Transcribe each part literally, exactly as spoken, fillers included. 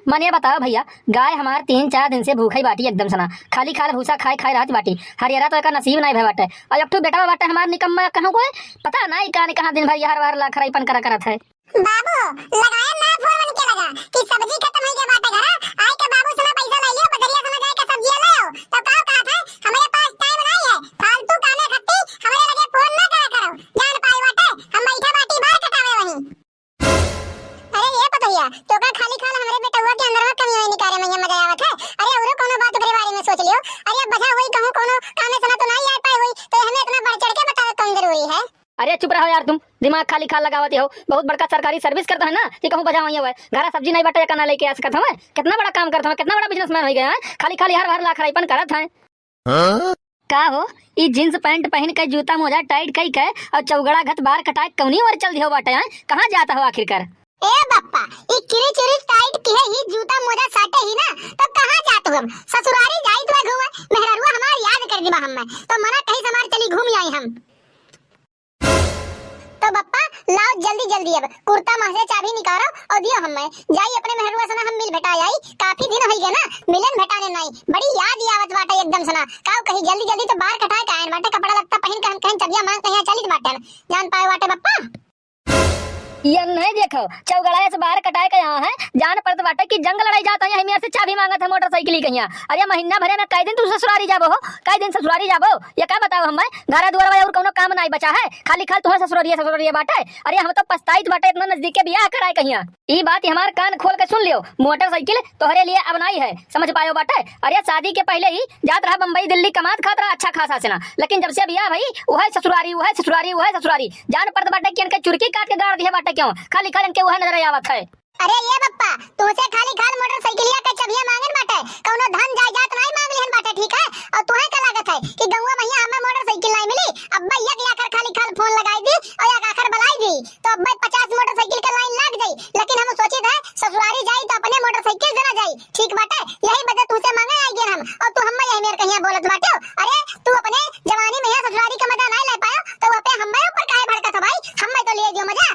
मने बताओ भइया, गाय हमार तीन चार दिन से भूखइ बाटी एकदम सना, खाली खाल भूसा खाए खाए रहत बाटी, हरियरा तो एका नसीब नाहीं भए बाटे। अउर एक ठो बेटवा बाटे हमार निकम्मा, कहूँ कोई पता नाहीं कहाँ कहाँ दिन भर यहर वहर लाखराइपन करा करत है। बाबू, लगाया ना फोन मन के लगा कि सब्जी खतम होइ गए बाटे घरा, आए के बाबू सना पैसा ले लियो, बजरिया सना जाए के सब्जिया ले आओ। तो का कहत है, हमरे पास टाइम नाहीं है, फालतू कामे खत्ती हमरे लगे फोन ना करा करो, जान पाए बाटे, हम बैठा बाटी बार कटावे वहीं। अरे ये पतोहिया, तोका खाली खाल हमरे बेटउआ के अंदर में कमी होई निकारे में ये मजा आवत है। अरे अउरो कउनो बात ओकरे बारे में सोच लियो। अरे अब बजा होई कहूँ कउनो कामे सना तो नाहीं आ पाए होई, तो हमें इतना बढ़ चढ़ के बतावे कउन जरूरी है? अरे चुप रहो यार तुम, दिमाग खाली खाल लगावत हो। बहुत बड़का सरकारी सर्विस करत है ना कि कहूँ बजा होई है। घरा सब्जी नाहीं बाटे का ना लेके आ सकत हमें? कितना बड़ा काम करत हमें, कितना बड़ा बिजनेसमैन होइ गए हैं, खाली खाल यहर वहर लाखराइपन करत हैं। हाँ? का हो, ई जींस पैंट पहिन के, जूता मोजा टाइट कइ के अउर चौगड़ा घत बार कटाए कउनी ओर चल दिहो बाटे, हैं? कहाँ जात हो आखिरकार? ए बप्पा, ई किरी चिरी टाइट किहे ही जूता मोजा साटे ही ना, तो कहाँ जात हो? अब ससुरारी जाइत बा घूमे, मेहररुआ हमार याद कर दिबा हम्मे, तो मना कहीं से हमार चली घूम आई हम। तो बप्पा, लाओ जल्दी जल्दी अब कुर्ता मँ से चाबी निकारो अउर दियो हम्मे। जाई अपने मेहरुआ सना हम मिल भेटा आई। काफी दिन होइ गए ना, मिलन भेटाने नाहीं। बड़ी याद ही आवत बाटे एकदम सना। काउ कही जल्दी जल्दी तो बार कटाए के आयन बाटे, कपड़ा लत्ता पहिन के हम कहीं चबिया माँग कहीं चलित बाटे। जान पाए बाटे बप्पा। ये नहीं देखो, चौगड़ाए से बार कटाए के यहाँ है, जान पड़त बाटे कि जंग लड़ाई जात है, यही मेर से चाबी माँगत है मोटरसाइकिल कहिया। अरे महीना भरे में कई दिन तू ससुरारी जाबो हो, कई दिन ससुरारी जाबो? ये का बताओ हम्मे, घरा दुआर अउर कउनो काम नाहीं बचा है, खाली खाल तुम्हारे ससुरारिया ससुरारिया बाटे। अरे हम तो पछताइत बाटे इतना नजदीक के बियाह कराए कहिया। ई बात हमार कान खोल के सुन लियो, मोटरसाइकिल तोहरे लिए अब नाहीं है, समझ पायो बाटे। अरे शादी के पहिले ही जात रहा बम्बई दिल्ली कमात खात रहा अच्छा खासा सेना, लेकिन जब से बियाह भई उहै ससुरारी, उहै ससुरारी, उहै ससुरारी। जान पड़त बाटे कि इनके चुरकी काट के गाड़ दिहे बाटे क्यों, खाली खाल इनके उहै नजर आवत है। अरे ये बप्पा, तुहसे खाली खाल मोटरसाइकिलिया के चबिया माँगन बाटे, कउनो धन जायदाद नाहीं माँग लिहन बाटे, ठीक है? अउर तुहे का लागत है कि गउँवा महिया हमें मोटरसाइकिल नाहीं मिली? अब्बा एक आखर खाली खाल फोन लगाई दी अउर एक आखर बुलाई दी, तो अब्बा पचास मोटरसाइकिल के लाइन लाग जाई। लेकिन हम सोचित है ससुरारी जाई तो अपने मोटरसाइकिल से ना जाई, ठीक बाटे? यही वजह तुहसे माँगे आई गेन हम, अउर तू हम्मे यही मेर कहिया बोलत बाटे हो। अरे तू अपने जवानी में यहाँ ससुरारी का मजा नाहीं ले पायो, तो वहाँ पे हम्मे ऊपर काहे भड़कत हो भाई? हम्मे तो ले दियो मजा।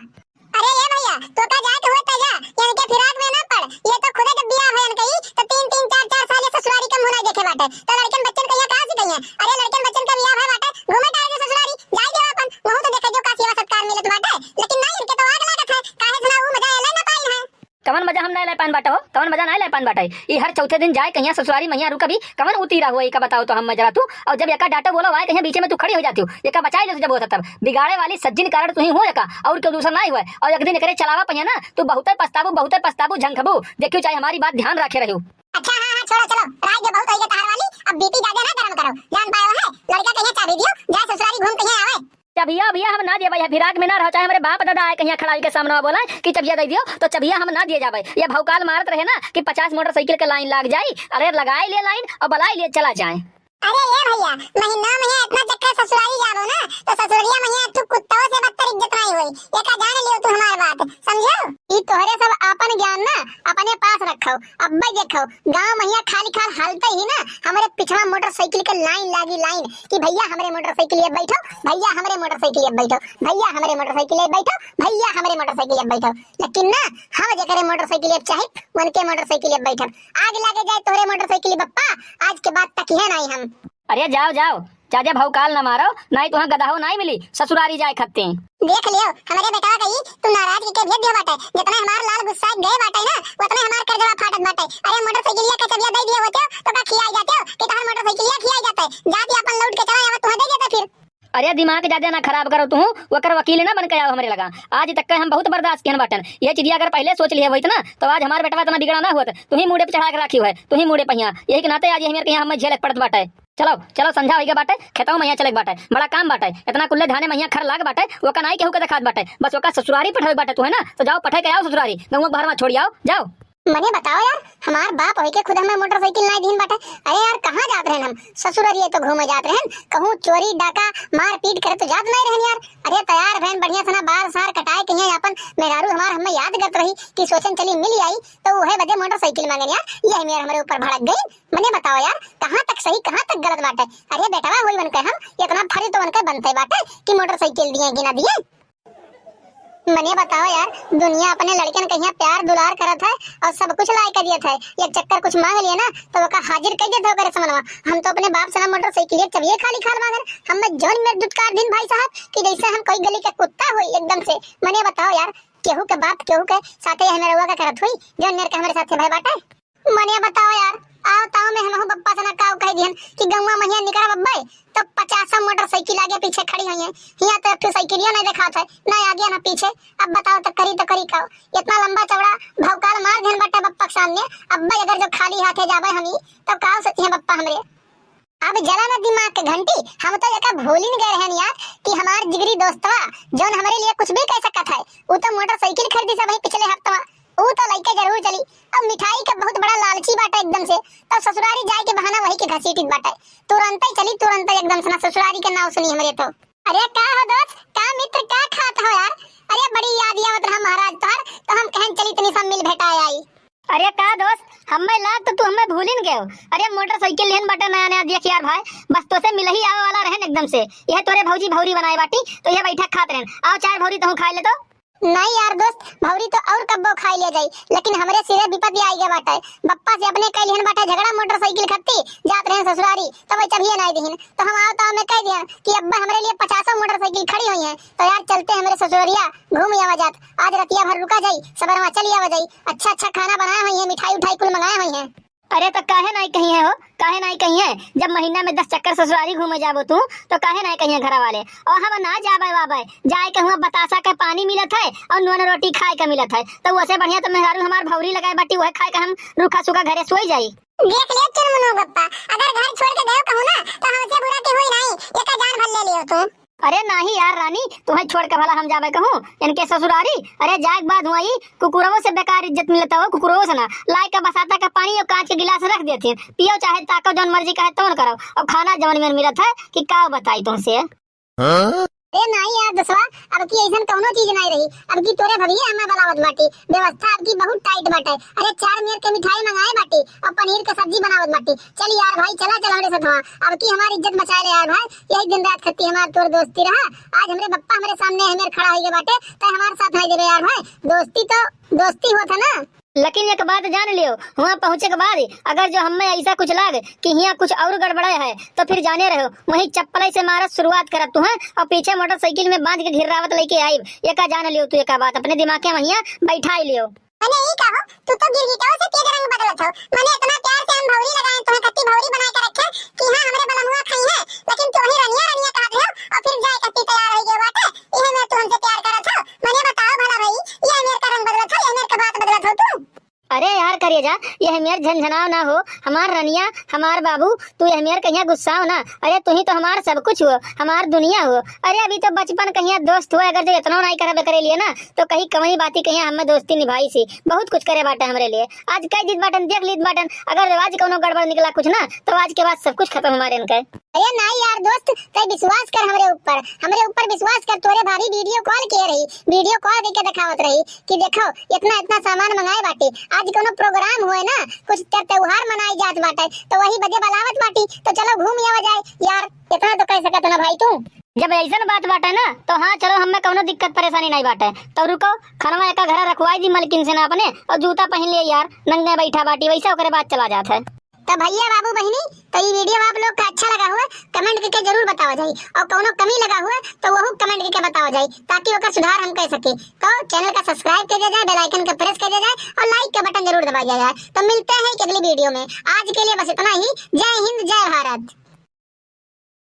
अरे ए भइया, तोका जाए के हुए त जा, इनके फिराक में ना पड़, ये तो खुदे जब बियाह भयन कही तो तीन तीन चार चार साल ये ससुरारी के मुँह नाहीं देखे बाटे, तो लड़कन बच्चन कहिया कहाँ से कहिया? अरे लड़कन बच्चन का बियाह भय बाटे, घूमे टहरे जो ससुरारी, जाए दे अपन, वहू तो देखे जो का सेवा सत्कार मिलत बाटे, लेकिन ना इनके तो आग लागत है, काहे से ना वो मजा ले ना पाई है। कवन मजा हम नाहीं ले पान बाटे हो, कवन मजा नाहीं ले पान बाटे? ई हर चौथे दिन जाए कहिया ससुरारी महिया रुक अभी, कवन उती रहो, ई का बताओ तो हम मजरा तू। अउर जब एका डांटो बोलो आए कहिया बीचे में तू खड़ी होइ जाती हो, एका बचाई ले तू जब होता तब। बिगाड़े वाली सज्जिन कारण तू ही हो एका, अउर क्यों दूसरा नाहीं हुए। अउर एक दिन एकरे चलावा पहिया ना, तू बहुते पछताबू, बहुते पछताबू, झंखबू। देखियो चाहे हमारी बात ध्यान रखे रहो। अच्छा हाँ हाँ छोड़ो चलो, राय जो बहुत होइगे तहार वाली, अब बीपी ज्यादा ना गरम करो। जान पायो है, लड़का कहिया चाबी दियो, जाए ससुरारी घूम कहिया आवे। चबिया, भइया, हम ना देबे, यह फिराक में ना रहो, चाहे हमरे बाप दादा आए कहिया खड़ा होइके सामने बोलाए कि चबिया दे दियो, तो चबिया हम ना दिए जाबे। ये भौकाल मारत रहे ना कि पचास मोटरसाइकिल के लाइन लाग जाई, अरे लगाई ले लाइन अउर बलाई ले चला जाए। अरे ये भइया, महीना में इतना चक्कर ससुरारी जाबो ना, तो ससुररिया में एक ठो कुत्तों से बदतर इज्जत नाहीं होई। ये का जान लियो तू हमार बात, समझो? ई तोहरे सब आपन ज्ञान ना अपने पास रखो। अब्बे देखो, गाँव महिया खाली खाल हालते ही ना हमरे पिछवा मोटरसाइकिल के लाइन लागी लाइन कि भइया हमरे मोटरसाइकिल पे बैठो, भइया हमरे मोटरसाइकिल पे बैठो, भइया हमरे मोटरसाइकिल पे बैठो, भइया हमरे मोटरसाइकिल पे बैठो। लेकिन ना, हम जेकरे मोटरसाइकिल पे चाहे, उनके मोटरसाइकिल पे बैठब। आग लागे जाए तोहरे मोटरसाइकिल बप्पा, आज के बाद तकिहे नाहीं हम। अरे जाओ, जाओ, जादे भौकाल न मारो, नाहीं तुहाँ गदहो नाहीं मिली ससुरारी जाए खत्ते। देख लियो, हमरे बेटवा का ई तू नाराज के भेज दियो बाटे। जितना हमार लाल गुस्सा गए बाटे ना, उतने हमार करजवा फाटत बाटे। अरे मोटरसाइकिलिया के चबिया दे दिए होते हो, तो का खियाई जाते हो कि तोहर मोटरसाइकिलिया खियाई जाते? जाती अपन लौट के चला आवा, तुहाँ दे देते फिर। अरे दिमाग जादे ना खराब करो तू, ओकर वकील ना बन के आओ हमरे लगा। आज तक के हम बहुत बर्दाश्त किहन बाटन। ये चीजिया अगर पहिले सोच लिहे होइत ना, तो आज हमार बेटवा इतना बिगड़ा ना होत। तू ही मूड़े पे चढ़ा के राखी है, तू ही मूड़े पहिया। यही के नाते आज ये हमारे कहिया हमें झेले के पड़त बाटे। चलो, चलो, संझा होइगे बाटे, खेतवा महिया चले के बाटे, बड़ा काम बाटे, इतना कुल्ले धाने महिया खर लाग बाटे, ओका नाई केहू के देखात बाटे, बस ओका ससुरारी पठावे बाटे तू, है ना? तो जाओ पठे के आओ ससुरारी, गउँवा के बाहर में छोड़ी आओ, जाओ। मने बताओ यार, हमार बाप होइके खुद हमें मोटरसाइकिल नाई दीन बाटे। अरे यार, कहाँ जात रहन हम? ससुरारी तो घूमे जात रहन, कहूँ चोरी डाका मारपीट करे तो जात नाई रहन यार। अरे तैयार भैन बढ़िया से ना बार सार कटाए के यहाँ अपन मेहरारू हमार हमें याद करत रही कि सोचन चली मिल आई, तो वह बदे मोटरसाइकिल मांगन यार, यही मेर हमारे ऊपर भड़क गई। मने बताओ यार, कहाँ तक सही, कहाँ तक गलत बाटे? अरे बेटवा, वही उनके हम इतना फर्ज तो उनके बनते बाटे कि मोटरसाइकिल दिए कि ना दिए। मने बताओ यार, दुनिया अपने लड़कन कहिया प्यार दुलार करत है और सब कुछ लाए के दियत है। एक चक्कर कुछ मांग लिए ना तो ओका हाजिर कर देत है ओकरे समनवा। हम तो अपने बाप से ना मोटरसाइकिल एक चबिये खाली खाल मांगन। हम में जौन मेर दुत्कार दिन भाई साहब कि जैसे हम कोई गली के कुत्ता होई एकदम से। मने बताओ यार, केहू के बाप केहू के साथे यह मेरवा का करत होई, जौन मेर के हमरे साथे भाई बाटे। मने बताओ यार, आओ ताओ में हमहू बप्पा से ना काव कह दिहन कि गौवा महिया निकरा बब्बे, तो पचासों मोटरसाइकिल आगे पीछे खड़ी हुई हैं। हियां तो एक ठो साइकिलिया नहीं देखात है, ना आगे ना पीछे। अब बताओ तो करी तो करी काव? इतना लंबा चौड़ा भौकाल मार दिहन बाटे बप्पा के सामने। अब्बे अगर जो खाली हाथे जाबे हमी, तो काव सोचिहैं बप्पा हमरे? अब जला ना दिमाग के घंटी, हम तो एका भूलिन गए रहन यार कि हमार जिगरी दोस्तवा, जौन हमरे लिए कुछ भी कह सकत है, उ तो मोटरसाइकिल खरीदी सब ही पिछले हफ्तवा, उ तो लइके जरूर चली। अब मिठाई के बहुत बड़ा लालची बाटे एकदम से, तब ससुरारी जाए के बहाना वही के घसीटित बाटे। तुरंते चली, तुरंते एकदम से ना ससुरारी के नाव सुनी हमरे तो। अरे का हो दोस्त, का मित्र, का खात हो यार? अरे बड़ी याद आवत रहा महाराज तोहर, तो हम कहन चली तनी सब मिल भेटाए आई। अरे का दोस्त, हम्मे लाग तो तू हम्मे भूलिन गयो। अरे मोटरसाइकिल लेहन बाटे नया नया, देख यार भाई, बस तोसे मिलही आवे वाला रहन एकदम से। यह तोरे भौजी भौरी बनाए बाटी, तो यह बैठा खात रहन। आओ चार भौरी तहूँ खाए ले तो। नहीं यार दोस्त, भौरी तो और कब्बो खाई ले जाई, लेकिन हमरे सिरे विपत्ति आई गए बाटे। बप्पा से अपने कह लिहन बाटे झगड़ा मोटरसाइकिल खत्ती, जात रहन ससुरारी, तो वही चबिये नहीं दिहिन। तो हम आओ तो हमें कह दिहन कि अब्बा हमरे लिए पचासों मोटरसाइकिल खड़ी हुई हैं, तो यार चलते हमरे ससुररिया घूम आवा जात। आज रतिया भर रुका जाई, सबरवा चली आवा जाई। अच्छा अच्छा खाना बनाए हुई है, मिठाई उठाई कुल मंगाए हुई है। अरे तो काहे नाई कही है हो, काहे नाई कही है? जब महीना में दस चक्कर ससुरारी घूमे जाबो तू, तो काहे नाई कही है घर वाले? और हम ना जाबे वाबे, जाए के हुआ बतासा के पानी मिलत है और नून रोटी खाए के मिलत है, तो वैसे बढ़िया तो मेहरारू हमार भौरी लगाए बाटी, वह खाए के हम रूखा सूखा घरे सोई जाई। देख ले चुनमुनो बप्पा, अगर घर छोड़ के गयो कहूँ ना, तो हमसे बुरा के होई नहीं, एका जान भर ले लियो तू। अरे नाही यार रानी, तुम्हें छोड़ के भला हम जाबे कहूँ इनके ससुरारी? अरे जाए के बाद हुआ ई कुकुरवो से बेकार इज्जत मिलत हो, कुकुरवो से ना। लाए के बसाता का पानी और कांच के गिलास रख देते हैं, पियो चाहे ताको, जौन मर्जी कहे तौन करो, और खाना जौन में मिलत है कि का बताई तुमसे। हाँ? अरे नाही यार दोस्तवा, अब की ऐसन कौनो चीज नहीं रही। अब की तोरे भभिये हमें बुलावत बाटी, व्यवस्था अब की बहुत टाइट बाटे। अरे चार मेर के मिठाई मंगाए बाटी और पनीर के सब्जी बनावत बाटी। चल यार भाई, चला चल हमरे सथवा। अब की हमारी इज्जत बचाए ले यार भाई, यही दिन रात खत्ती हमार तोर दोस्ती रहा। आज हमरे बप्पा हमरे सामने हमेर खड़ा होइगे बाटे, तै हमार साथ नहीं देबे यार भाई। दोस्ती तो दोस्ती होत है ना। लेकिन एक बात जान लियो, हुआं पहुँचे के बाद अगर जो हमें ऐसा कुछ लाग कि हियाँ कुछ और गड़बड़ा है, तो फिर जाने रहो, वहीं चप्पल से मारत शुरुआत करब तुहैं और पीछे मोटरसाइकिल में बांध के घिर्रावत लेके आइब। एका जान लियो तू, एका बात अपने दिमाग के वहिया बैठाई लियो। मने ई कहो, तू तो गिरगिटवा से तेज रंग बदलत हो। मने इतना प्यार से हम भौरी लगाए, तुम्हें कत्ती भौरी बनाए के रखे कि हाँ हमरे बलमुआ खाई है, लेकिन तू वही रनिया रनिया कहत रहो और फिर जाए कत्ती तैयार हो गए बाटे। इहे में तू हमसे प्यार करत हो? मने बताओ भला भाई, ये मेर का रंग बदलत हो, ये मेर का बात बदलत हो तू? अरे यार करेजा, यह मेर झनझनाव ना हो, हमार रनिया, हमार बाबू, तू यह मेर कहिया गुस्साव ना। अरे तू ही तो हमार सब कुछ हो, हमार दुनिया हो। अरे अभी तो बचपन कहिया दोस्त हो, अगर जो इतना नहीं करबे करे लिए ना, तो कहीं कवनी बाती कहिया हमें दोस्ती निभाई सी, बहुत कुछ करे बाटे हमरे लिए। आज कह दीत बाटन, देख लीत बाटन, अगर आज कौनो गड़बड़ निकला कुछ ना, तो आज के बाद सब कुछ खत्म हमारे इनके। अरे नाई यार दोस्त, तै विश्वास कर हमरे ऊपर, हमरे ऊपर विश्वास कर। तोरे भाभी video call किए रही, video call देके दिखावत रही कि देखो इतना इतना सामान मंगाए बाटी, आज कोनो program होए ना, कुछ त्य-, त्योहार मनाए जात बाटे, तो वही बदे बुलावत बाटी, तो चलो घूम आवा जाए यार, इतना तो कह सकत हो ना भाई तू। जब ऐसन बात बाटे ना, तो हाँ चलो, हमें कौनो दिक्कत परेशानी नहीं बाटे। तो रुको, खनवा एका घरा रखवाई दी मलकिन से ना अपने, और जूता पहन ले यार, नंगे बैठा बाटी, वैसे ओकरे बाद चला जात है। तो भैया बाबू बहिनी, तो ये video आप लोग का अच्छा लगा हुआ, comment करके जरूर बतावा जाई, और कौनो कमी लगा हुआ तो वहू comment करके बतावा जाई, ताकि ओकर सुधार हम कर सके। तो channel का subscribe कर दिया जाए, bell icon का press कर दिया जाए और like का button जरूर दबा दिया जाए। तो मिलते हैं एक अगली video में, आज के लिए बस इतना ही। जय हिंद, जय भारत।